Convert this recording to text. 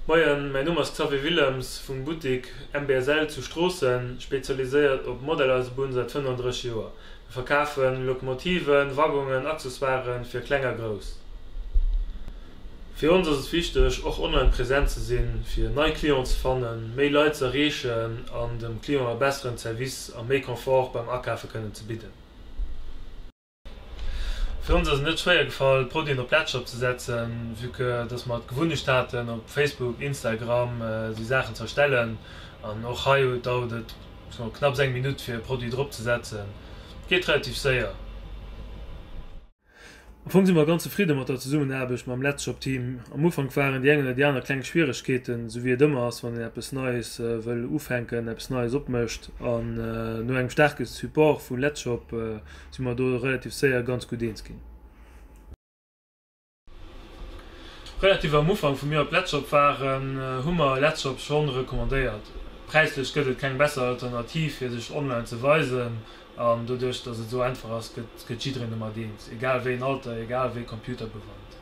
Moien, mäin Numm ass Xavier Willems vum Buttik MBSL zu Stroossen, spezialiséiert op Modelleisebunn säit 35 Joer. Mir verkafen Lokomotiven, Waggonen, Accessoiren fir kleng a grouss. Fir ons ass et wichteg och online present ze sinn, fir nei Clienten ze fannen, méi Leit ze erreechen an dem Client e besseren Service a méi Confort beim Akafe kënnen ze bidden. Fir ons ass et net schwéier gefall d'Produiten op Letzshop ze setzen, vue que dass mer d'Gewunnecht haten op Facebook, Instagram esou Saachen ze erstellen an och hei dauert et knapps eng Minutt fir e Produit drop ze setzen. Et geet relativ séier. Am Fong si mer ganz zefridde mat der Zesummenaarbecht mam Letzshop Team. Am Ufank waren déi eng oder déi aner kleng Schwieregkeeten, esou wéi et ëmmer ass wann een eppes Neies wëll ufänken, eppes Neies opmécht an no engem staarke Support vu Letzshop si mer do relativ séier ganz gutt eens ginn. Relativ am Ufank wou mir op Letzshop waren, hu mer Letzshop schonn recommandéiert. Präislech gëtt et keng besser Alternativ fir sech online ze weisen an doduerch dass et esou einfach ass, gëtt jiddereen domat eens, egal wéi en Alter, egal wéi computerbewannt.